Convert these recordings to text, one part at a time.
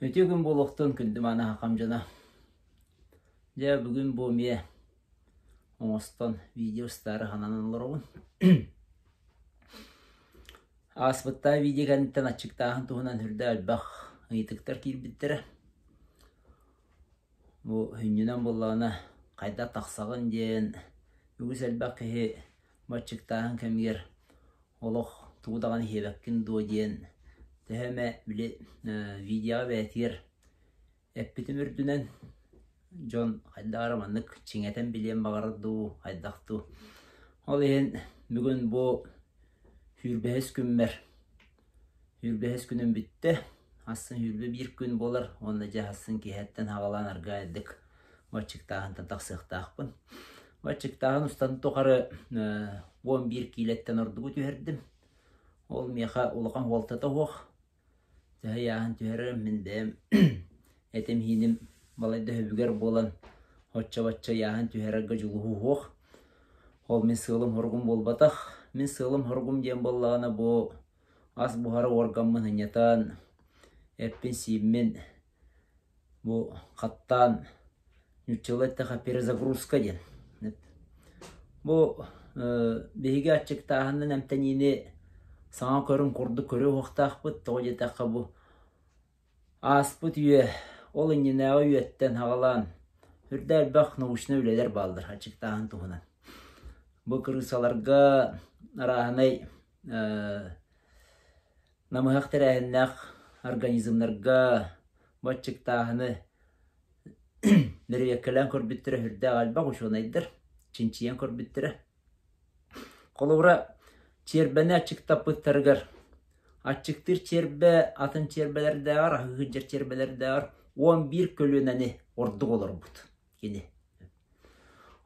Үтүө күн буолуохтун күндү мааны хахам дьоно. Дьэ бүгүн бу эмиэ оҥостон видео устаары сананан олоробун. Ааспыттаа видео кэнниттэн аччыктааһын туһунан үрдэ элбэх ыйытыктар киирбиттэрэ. Бу сүнньүнэн буоллаҕына хайдах тахсаҕын диэн үгүс элбэх киһи бу аччыктааһын кэмигэр олох тугу даҕаны иһиэбэккин дуо диэн төһө эмэ били видеоҕа бэйэтигэр эппитим үрдүнэн дьон хайдах эрэ маннык чиҥэтэн билиэн баҕарар дуу, хайдах дуу. Ол иһин бүгүн бу сүүрбэһис күммэр 25 күнүм бүттэ. Асын 21 күн буолар уонна дьэ асын киэһэттэн хаҕалаан аргаайдык баччыктааһынтан тахсыахтаахпын. Баччыктааһын устан тухары 11 киилэттэн ордугу түһэрдим. Ол миэхэ улахан уолтата суох. Төһө ыйааһын түһэрэрим мин бэйэм этим-ииним балайда өһүбүгэр буолан оччо-бачча ыйааһын түһэрэргэ дьулуһуу суох. Ол мин сыалым-соругум буолбатах. Мин сыалым-соругум диэн буоллаҕына бу ас буһара уоргаммын ынньатан, эппин-сииммин бу хаттаан нууччалыы эттэххэ перезагрузка диэн. Бу биһиги аччыктааһынынан эмтэниини саҥа көрүҥ курдук көрүө уохтаахпыт. Тоҕо диэтэххэ бу ааспыт үйэ, ол иннинээҕи үйэттэн саҕалаан үрдэ элбэх научнай үлэлэр бааллар аччыктааһын туһунан. Бу кырыысаларга арааһынай намыһах тэрээһиннээх организмнарга бу аччыктааһыны бэрэбиэркэлээн көрбүттэрэ сүрдээх элбэх учуонайдар чинчийэн көрбүттэрэ. Холобура, чиэрбэни аччыктаппыттарыгар аччыктыыр чиэрбэ атын чиэрбэлэрдээҕэр, аһыы сылдьар чиэрбэлэрдээҕэр 11 көлүөнэни ордук олорбут кини.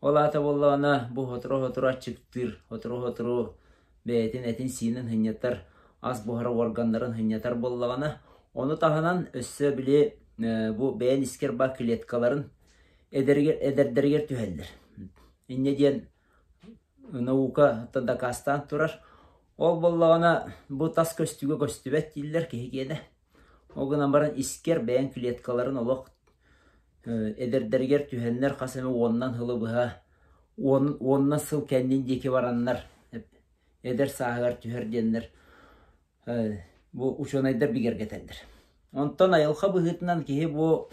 Ол аата буоллаҕына бу сотору-сотору аччыктыыр, сотору-сотору бэйэтин этин-сиинин сынньатар, ас буһара уорганнарын сынньатар буоллаҕына, ону таһынан өссө били бу бэйэн искэр баар клеткаларын эдэригэр эдэрдэригэр түһэллэр. Инньэ диэн наука дакаастаан турар. Ол буоллаҕына бу тас көстүүгэ көстүбэт дииллэр киһи киэнэ. Ол гынан баран искэр бэйэҥ клеткаларын олох эдэрдэригэр түһэннэр хас эмэ уонунан сылы быһа уонунан сыл кэннин диэки бараннар эдэр сааһыгар түһэр диэннэр бу учуонайдар бигэргэтэллэр. Онтон айылҕа быһыытынан киһи бу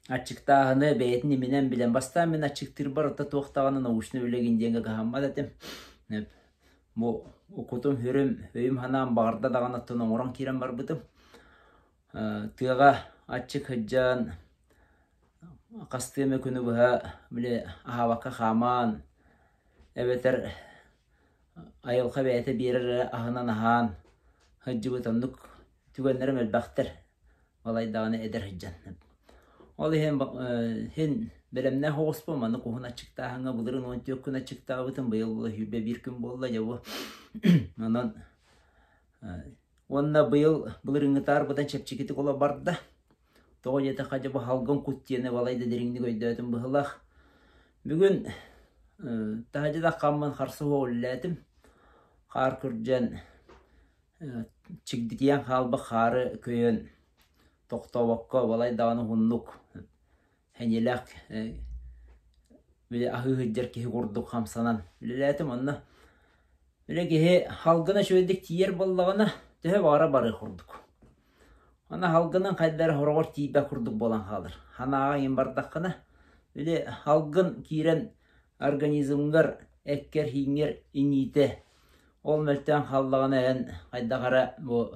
аччыктааһыны бэйэтин иминэн билэн бастаан мин аччыктыырбар оттон туох даҕаны научнай үлэгин диэҥҥэ кыһаммат этим. Бу кутум-сүрүм, өйүм-санаам баҕарда даҕаны оттон оҥорон киирэн барбытым. Тыаҕа аччык сылдьан хастыы эмэ күнү быһа били аһаабакка хааман эбэтэр айылҕа бэйэтэ биэрэр эрэ аһынан аһаан сылдьыбыт оннук түгэннэрим элбэхтэр балайдаҕына эдэр сылдьан. Ол иһин иһин бэлэмнээх оҕуспун маннык уһун аччыктааһыҥҥа былырыын 14 күн аччыктаабытым быйыл 21 күн буолла дьэ бу онон уонна быйыл былырыыҥҥытаар быдан чэпчэкитик оло барда. Тоҕо диэтэххэ дьэ бу халгын кут диэни балай да дириҥник өйдөөтүм быһыылаах. Бүгүн таһырдьа таххаммын харса суох үлэлээтим. Хаар күрдьэн чигдитийэн хаалбыт хаары көйөн тохтообокко балай даҕаны уһуннук сэниэлээх били аһыы сылдьар киһи курдук хамсанан үлэлээтим онно били киһи халгына үчүгэйдик тиийэр буоллаҕына төһө баҕара барыах курдук. Аны халгынан хайда эрэ хороҕор тиийбэт курдук буолан хаалар. Санааҕа иҥин бардаххына били халгын киирэн организмҥар эккэр-сииҥҥэр иҥиитэ ол мөлтөөн хааллаҕына эн хайдах эрэ бу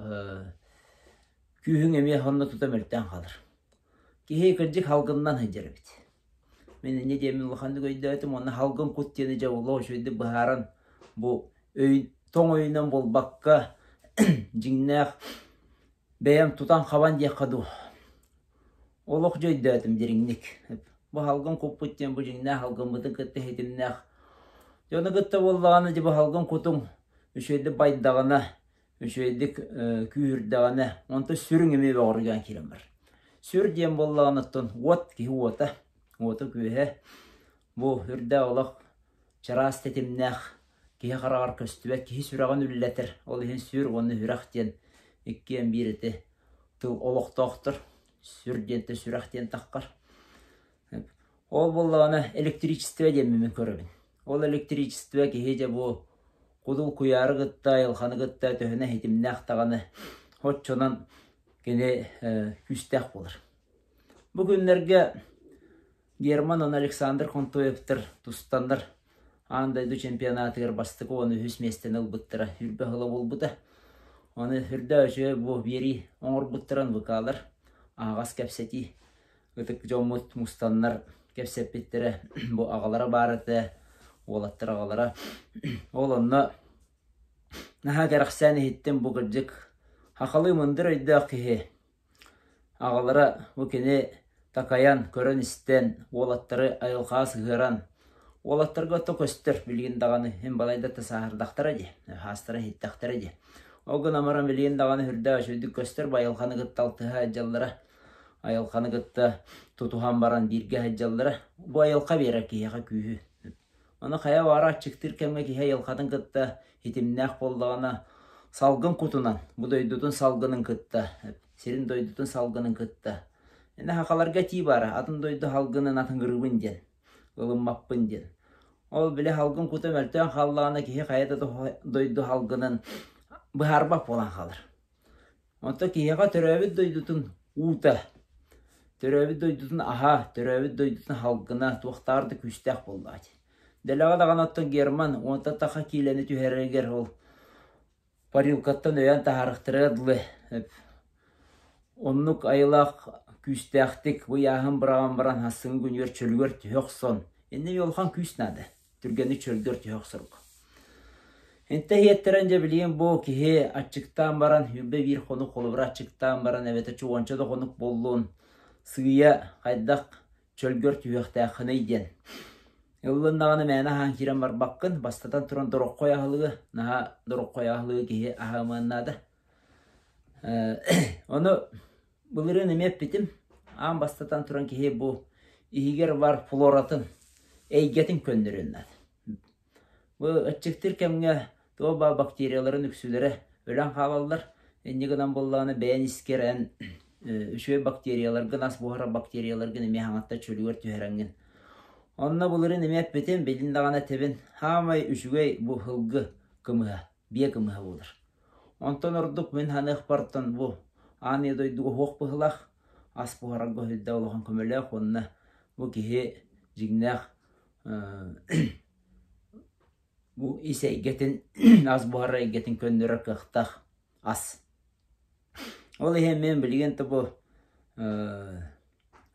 күүһүҥ эмиэ сонно тута мөлтөөн хаалар. Киһи кырдьык халгынынан сылдьар эбит. Мин инньэ диэммин улаханнык өйдөөтүм уонна халгын кут диэни дьэ олох үчүгэйдик быһааран бу өй тоҥ өйүнэн буолбакка дьиҥнээх бэйэм тутан-хабан диэххэ дуу олох дьэ өйдөөтүм дириҥник. Бу халгын куппут диэн бу дьиҥнээх халгыммытын кытта ситимнээх. Дьону кытта буоллаҕына дьэ бу халгын кутуҥ үчүгэйдик байдаҕына үчүгэйдик күүһүрдэҕинэ, онтон сүрүҥ эмиэ бөҕөргөөн киирэн барар. Сүр диэн буоллаҕына оттон уот киһи уота, уота күүһэ бу үрдээх олох чараас тэтимнээх киһи хараҕар көстүбэт, киһи сүрэҕин үллэтэр. Ол иһин сүр уонна сүрэх диэн иккиэн биир ити. тыл олохтоохтор. Сүр диэнтэн сүрэх диэн таххар. Ол буоллаҕына электричество диэммин мин көрөбүн. Ол электричество киһи дьэ бу кудул куйаары кытта, айылҕаны кытта төһөнө ситимнээх даҕаны оччонон кини күүстээх буолар. Бу күннэргэ Герман уонна Александр Контоевтар тустаннар аан дойду чемпионатыгар бастакы уонна үһүс миэстэни ылбыттара үрбэ ыла буолбута. Ону үрдэ үчүгэй бу биэрии оҥорбуттарын ВК-лар аһаҕас кэпсэтии ытык дьоммут мустаннар кэпсэппиттэрэ бу аҕалара баар этэ, уолаттар аҕалара. Ол онно наһаа кэрэхсээн иһиттим бу кырдьык хахалыы мындыр өйдөөх киһи Аҕалара бу кини такайан, көрөн-истэн, уолаттары айылҕаҕа сыһыаран, уолаттарга ото көстөр билигин даҕаны мин балайда да сааһырдахтара дии, хаастара иһиттэхтэрэ дии. Ол гынан баран билигин даҕаны сүрдээх үчүгэйдик көстөр бу айылҕаны кытта алтыһа сылдьаллара, айылҕаны кытта тутуһан баран бииргэ сылдьаллара. Бу айылҕа биэрэр киһиэхэ күүһү. Ону хайа баара аччыктыыр кэмҥэ киһи айылҕатын кытта ситимнээх буоллаҕына, салгын кутунан, бу дойдутун салгынын кытта, сирин дойдутун салгынын кытта. Ини сахаларга этии баара, атын дойду салгынын атыҥырыыбын диэн, ылыммаппын диэн. Ол били салгын кута мөлтөөн хааллаҕына киһи хайа да дойду салгынын быһаарбат буолан хаалар. Онтон киһиэхэ төрөөбүт дойдутун уута, төрөөбүт дойдутун аһа, төрөөбүт дойдутун салгына туохтааҕар да күүстээх буоллаҕа дии. Дэлэҕэ даҕаны оттон Герман уонтан таха киилэни түһэрэригэр ол парилкаттан өйөөн таһаарыахтарыгар дылы оннук айылаах күүстээхтик ыйааһын быраҕан баран сарсыҥҥы күнүгэр чөлүгэр түһэ охсон иннэ улахан күүс наада. Түргэнник чөлгөр түһэ охсорго. Интэ иһиэттэрэн дьэ билигин бу киһи аччыктаан баран, 21 хонук холобура аччыктаан баран эбэтэ чуонча да хонук буоллун, сыыйа хайдах чөлгөр түһүөхтээххиний диэн. Ыллыннаҕына мээнэ аһаан киирэн барбаккын, бастатан туран дороххой аһылыгы, наһаа дороххой аһылыгы киһи аһаамыан наада. Ону Былырыын эмиэ эппитим, аан бастатан туран киһи бу иһигэр бар флоратын, эйгэтин көннөрүөн наада. Бу аччыктыыр кэмҥэ туох баар бактерияларын үксүлэрэ өлөн хаалаллар. Инньэ гынан буоллаҕына бэйэн искэр эн үчүгэй бактерияларгын, ас буһарар бактерияларгын эмиэ хаҥатта чөлүгэр түһэрэҥҥин. Онно былырыын эмиэ эппитим, билин даҕаны этэбин, хаамай үчүгэй бу һылгы кымыһа. Биэ кымыһа буолар. Онтон ордук мин саныахпартан бу аан ийэ дойдуга уһуох быһыылаах, ас буһарарга өһүлдэ улахан көмөлөөх уонна бу киһи дьиҥнээх бу ис эйгэтин ас буһарар эйгэтин көннөрөр кыахтаах ас. Ол иһин мин билигин тобу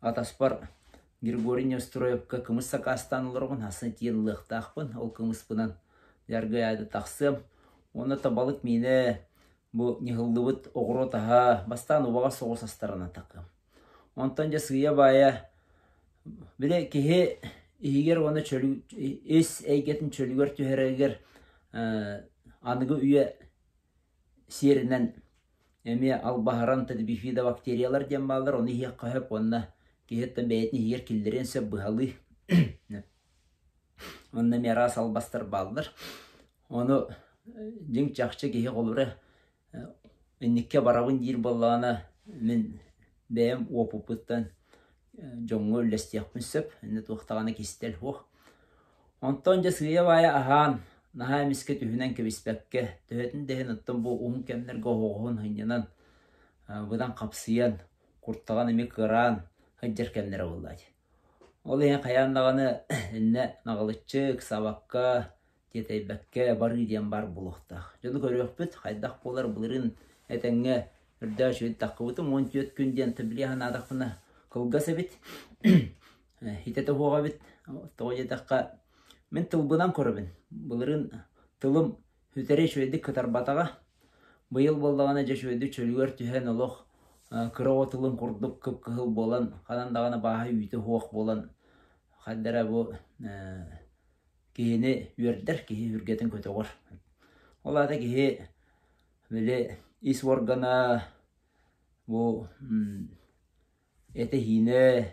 Атаспар Григорий Неустроевка кымыс сакаастаан олоробун, асын тиийэн ылыахтаахпын. Ол кымыспынан дьаргыйаады тахсыам. Уонна табалык миинэ бу ньыһыллыбыт оҕуруот аһа бастаан убаҕас соҕус астарынан такыам. Онтон дьэ сыыйа-баайа били киһи иһигэр уонна чөлү ис эйгэтин чөлүгэр түһэрэригэр аныгы үйэ сиэринэн эмиэ албаһыран бифидобактериялар диэн бааллар, ону иһиэххэ сөп уонна киһиттэн бэйэтин иһигэр киллэриэн сөп быһалыы. Онно эмиэ араас албастар бааллар. Ону дьиҥ чахчы киһи холобура инникке барабын диир буоллаҕына мин бэйэм уопуппуттан дьоҥҥо үллэстиэхпин сөп. Иннэ туох даҕаны кистэл суох. Онтон дьэ сыыйа-баайа аһаан, наһаа эмискэ түһүнэн кэбиспэккэ, төһөтүн да иһин оттон бу уһун кэмнэргэ оһоҕоһун сынньанан, быдан хапсыйан, куртаҕын эмиэ кыараан сылдьар кэмнэрэ буолла дии. Ол иһин хайаан даҕаны иннэ наҕылыччы, ыксаабакка, тиэтэйбэккэ барыы диэн баар буолуохтаах. Дьону көрүөхпүт, хайдах буолар былырыын этэҥҥэ үрдээх үчүгэй таххыбытым 14 күн диэн били санаатахпына кылгас эбит. Итэтэ суох эбит. Тоҕо диэтэххэ, мин тылбынан көрөбүн. Былырыын тылым сүтэри үчүгэйдик кытарбатаҕа. Быйыл буоллаҕына дьэ үчүгэйдик чөлүгэр түһэн олох кыра оҕо тылын курдук кып-кыһыл буолан, ханан даҕаны бааһа үүтэ суох буолан, хайда эрэ бу киһини үөрдэр, киһи үргэтин көтөҕөр. Ол аата киһи били ис уоргана бу этэ-сиинэ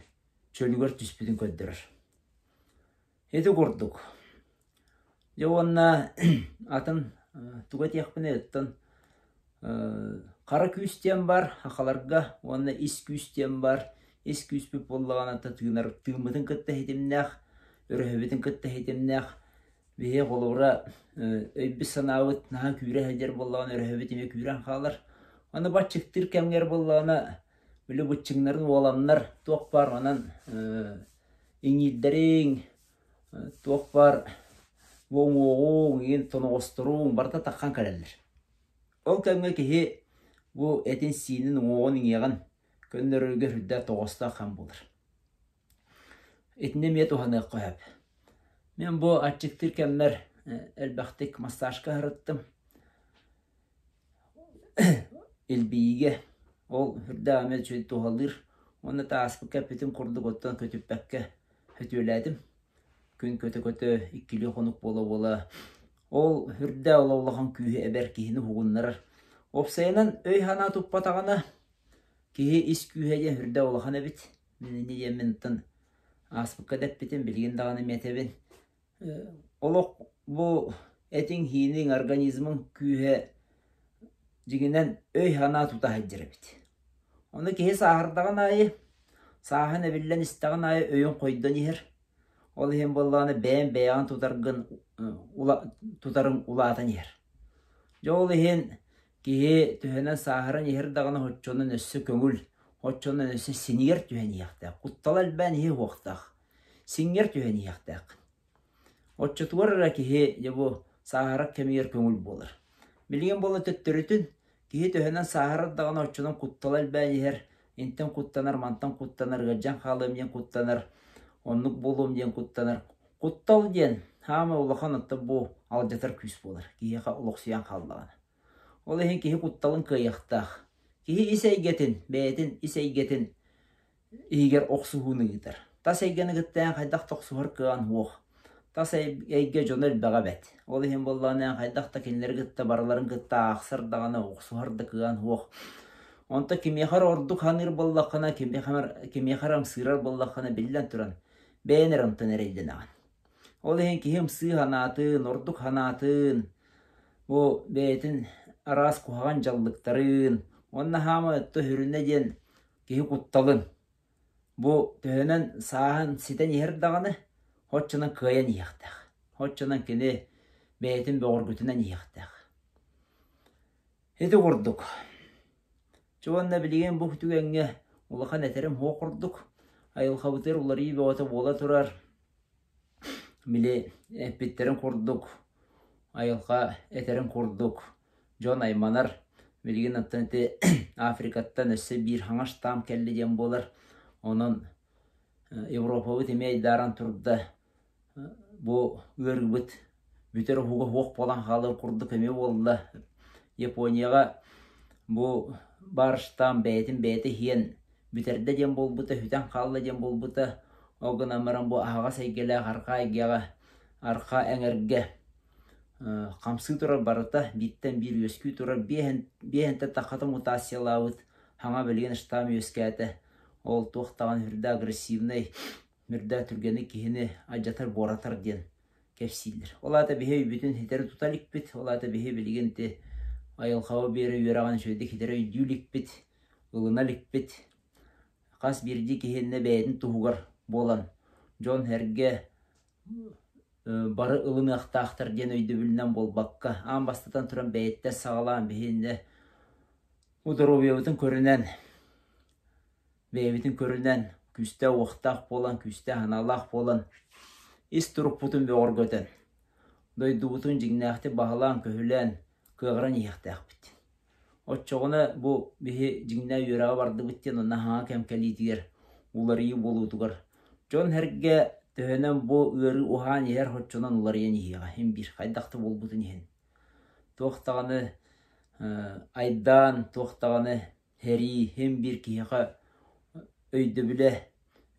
чөлүгэр түспүтүн көрдөрөр. Ити курдук. Дьэ уонна атын тугу этиэхпиний оттон. Хара күүс диэн баар сахаларга уонна ис күүс диэн баар. Ис күүспүт буоллаҕына тыынар тыыммытын кытта ситимнээх, өрөһөбүтүн кытта ситимнээх. Биһиги холобура өйбүт-санаабыт наһаа күүрэ сылдьар буоллаҕына өрөһөбүт эмиэ күүрэн хаалар. Аны баччыктыыр кэмҥэр буоллаҕына били быччыҥнарын уоланнар туох баар онон иҥиирдэриҥ, туох баар уҥуоҕуҥ, иин тоноҕосторуҥ барыта таххан кэлэллэр. Ол кэмҥэ киһи бу этин-сиинин уҥуоҕун иҥиэҕин көннөрөргө сүрдээх тоҕоостоох кэм буолар. Итини эмиэ туһаныахха сөп. Мин бу аччыктыыр кэммэр элбэхтик массажка сырыттым. Илбийиигэ ол сүрдээх эмиэ үчүгэй туһалыыр уонна тааспыкка эппитим курдук оттон көтүппэккэ сөтүөлээтим. Күн көтө-көтө иккилии хонук буола-буола ол сүрдээх улахан күүһү эбэр киһини уһугуннарар. Уопсайынан өй-санаа туппатаҕына киһи ис күүһэ диэн сүрдээх улахан эбит. Мин инньэ диэммин оттон ааспыкка да эппитим, билигин даҕаны эмиэ этэбин. Олох бу этиҥ-сииниҥ, организмыҥ күүһэ дьиҥинэн өй-санаа тута сылдьар эбит. Ону киһи сааһырдаҕын аайы, сааһын эбиллэн истэҕин аайы өйүн хойдон иһэр. Ол иһин буоллаҕына бэйэҥ бэйэҕин тутаргын тутарыҥ улаатан иһэр. Дьэ ол иһин киһи төһөнөн сааһыран иһэр даҕаны оччонон өссө көҥүл, оччонон өссө синигэр түһэн иһиэхтээх, куттала элбээн иһиэ суохтаах. Сиҥҥэр түһэн иһиэхтээххин. Оччотугар эрэ киһи дьэ бу сааһырар кэмигэр көҥүл буолар. Билигин буола төттөрүтүн киһи төһөнөн сааһырар даҕаны оччонон куттала элбээн иһэр, интэн куттанар, мантан куттанар, ыалдьан хаалыам диэн куттанар, оннук буолуом диэн куттанар. Куттал диэн саамай улахан оттон бу алдьатар күүс буолар, киһиэхэ олохсуйан хааллаҕына. Ол иһин киһи кутталын кыайыахтаах. Киһи ис эйгэтин, бэйэтин ис эйгэтин иһигэр охсуһууну ыытар. Тас эйгэни кытта эн хайдах да охсуһар кыаҕын суох. Тас эйгэ дьоно элбэҕэ эбэт. Ол иһин буоллаҕына эн хайдах да кинилэри кытта барыларын кытта аахсар даҕаны, охсуһар да кыаҕын суох. Онто кимиэхэ эрэ ордук саныыр буоллаххына, кимиэхэ эрэ ымсыырар буоллаххына, биллэн туран, бэйэн эрэ онтон эрэйдэнэҕин. Ол иһин киһи ымсыы санаатын, ордук санаатын, бу бэйэтин араас куһаҕан дьаллыктарын уонна хаама өттө сүрүнэ диэн киһи кутталын бу төһөнөн сааһын ситэн иһэр даҕаны, оччонон кыайан иһиэхтээх. Оччонон кини бэйэтин бөҕөргүтүнэн иһиэхтээх. Ити курдук. Чэ уонна билигин бу түгэҥҥэ улахан этэрим суох курдук. Айылҕабытыгар уларыйыы бөҕөтө буола турар. Били эппиттэрин курдук, айылҕа этэрин курдук дьон айманар. Билигин оттон ити Африкаттан өссө биир хаҥас таам кэллэ диэн буолар. Онон Европабыт эмиэ айдааран турда. Бу ыарыыбыт бүтэр уһуга суох буолан хаалар курдук эмиэ буолла. Японияҕа бу барыштаан бэйэтин бэйэтэ иһиэн бүтэрдэ диэн буолбута, сүтэн хаалла диэн буолбута. Ол гынан баран бу аһаҕас эйгэлээх арҕаа эйгэҕэ, арҕаа эҥэргэ хамсыы турар барыта бииртэн биир үөскүү турар биэһэнтэн таххата мутациялаабыт хаҥа билигин штамм үөскээтэ. Ол туох даҕаны үрдэ агрессивнай, үрдэ түргэнник киһини алдьатар, буоратар диэн кэпсииллэр. Ол аата биһи өйбүтүн ситэри тута иликпит, ол аата биһи билигин ити айылҕаба биэрэ үөрэҕин үчүгэйдик ситэри өйдүү иликпит, ылына иликпит. Хас биирдии киһи иннэ бэйэтин туһугар буолан дьон-сэргэ бары ылыныахтаахтар диэн өйдөбүлүнэн буолбакка, аан бастатан туран бэйэттэн саҕалаан биһиннэ доруобуйабытын көрүнэн, бэйэбитин көрүнэн, күүстээх-уохтаах буолан, күүстээх санаалаах буолан, ис турукпутун бөҕөргөтөн, дойдубутун дьиҥнээхтик баһылаан-көһүлээн, кыаҕыран иһиэхтээхпит. Оччоҕуна бу биһи дьиҥнээх үөрэҕэ бардыбыт диэн онно хаҥа кэм кэлиитигэр уларыйыы буолуутугар дьон-сэргэ төһөнөн бу ыарыы уһаан иһэр оччонон уларыйан иһиэҕэ иһин биир хайдах да буолбутун иһин. Туох даҕаны айдаан, туох даҕаны сэрии иһин биир киһиэхэ өйдөбүлэ,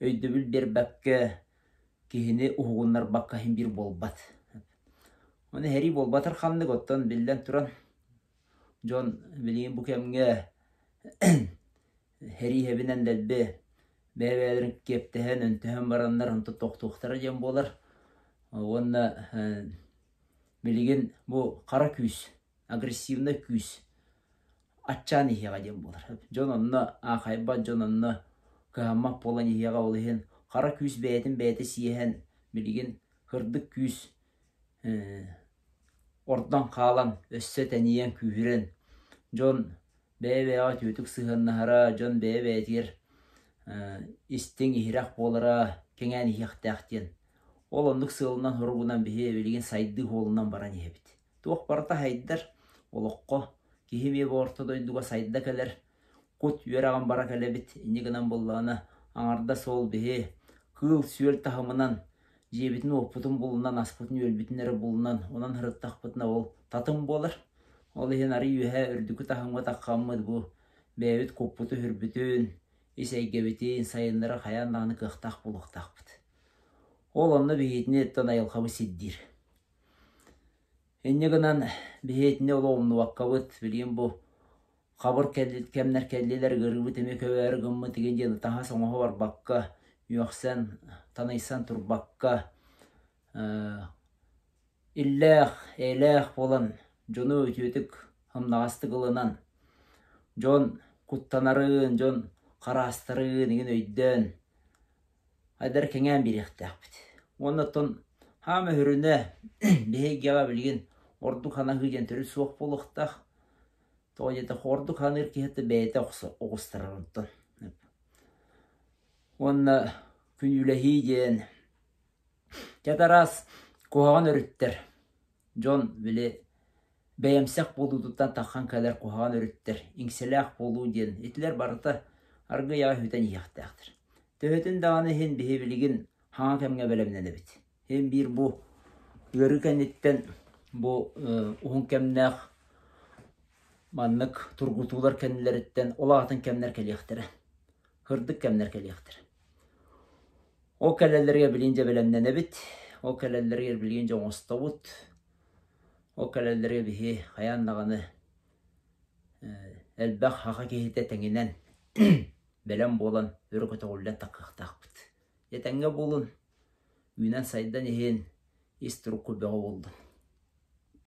өйдөбүл биэрбэккэ киһини уһугуннарбакка иһин биир буолбат. Ону сэрии буолбатар ханнык оттон биллэн туран Дьон билигин бу кэмҥэ сэрии сэбинэн дэлби бэйэ-бэйэлэрин киэптэһэн, өнтөһөн бараннар онтон тохтуохтара диэн буолар. Уонна билигин бу хара күүс, агрессивнай күүс. аччаан иһиэҕэ диэн буолар. Дьон онно аахайбат, дьон онно кыһаммат буолан иһиэҕэ, ол иһин хара күүс бэйэтин бэйэтэ сиэһэн, билигин сырдык күүс ордон хаалан, өссө тэнийэн, күүһүрэн, дьон бэйэ-бэйэҕэ үтүөтүк сыһыаннаһара, дьон бэйэ-бэйэтигэр истиҥ, иһирэх буолара кэҥээн иһиэхтээх диэн. Ол оннук сыалынан-соругунан биһи билигин сайдыы суолунан баран иһэбит. Туох барыта сайдар олоххо, киһи эмиэ бу орто дойдуга сайда кэлэр, кут үөрэҕин бара кэлэбит, инньэ гынан буоллаҕына аҥардас ол биһи кыыл-сүөл таһымынан дьиэбитин-уоппутун булунан, аспытын-үөлбүтүн эрэ булунан, онон сырыттахпытына ол татым буолар. Ол иһин арый үөһэ үрдүкү таһымҥа таххаммыт бу бэйэбит куппуту-сүрбүтүн, ис эйгэбитин сайыннара хайаан даҕаны кыахтаах буолуохтаахпыт. Ол онно биһигитини оттон айылҕабыт сирдиир. Инньэ гынан биһигитини ол умнубаккабыт, билигин бу хабыр кэмнэр кэллилэр, ыарыыбыт эмиэ көбөөрү гыммыт игин диэн таҥас оҥоһо барбакка, үөхсэн, таныйсан турбакка, иллээх, эйэлээх буолан дьону үтүөтүк, ымнаҕастык ылынан, дьон куттанарын, дьон хараастарын игин өйдөөн, айдар кэҥээн биэриэхтээхпит. Уонна оттон хаама сүрүнэ биһи эйгэҕэ билигин ордук ханаһыы диэн төрүт суох буолуохтаах. Тоҕо диэтэххэ, ордук ханыыр киһи бэйэтэ оҕустарар онтон. Уонна күнүүлэһии диэн дьэ араас куһаҕан өрүттэр дьон били бэйэмсэх буолуутуттан таххан кэлэр куһаҕан өрүттэр, иҥсэлээх буолуу диэн итилэр барыта аргыый аҕай сүтэн иһиэхтээхтэр. Төһөтүн даҕаны иһин биһи билигин хаҥа кэмҥэ бэлэмнэнэбит. Иһин биир бу ыарыы кэнниттэн бу уһун кэмнээх маннык тургутуулар кэннилэриттэн ол аатын кэмнэр кэлиэхтэрэ. Сырдык кэмнэр кэлиэхтэрэ. Ол кэлэллэригэр билигин дьэ бэлэмнэнэбит. Ол кэлэллэригэр билигин дьэ оҥостобут. Ол кэлэллэригэр биһи хайаан даҕаны элбэх саха киһитэ тэҥинэн бэлэм буолан өрө көтөҕүллэн таххыахтаахпыт. Этэҥҥэ буолун, үүнэн-сайдан иһин, ис турукку бөҕө буоллун.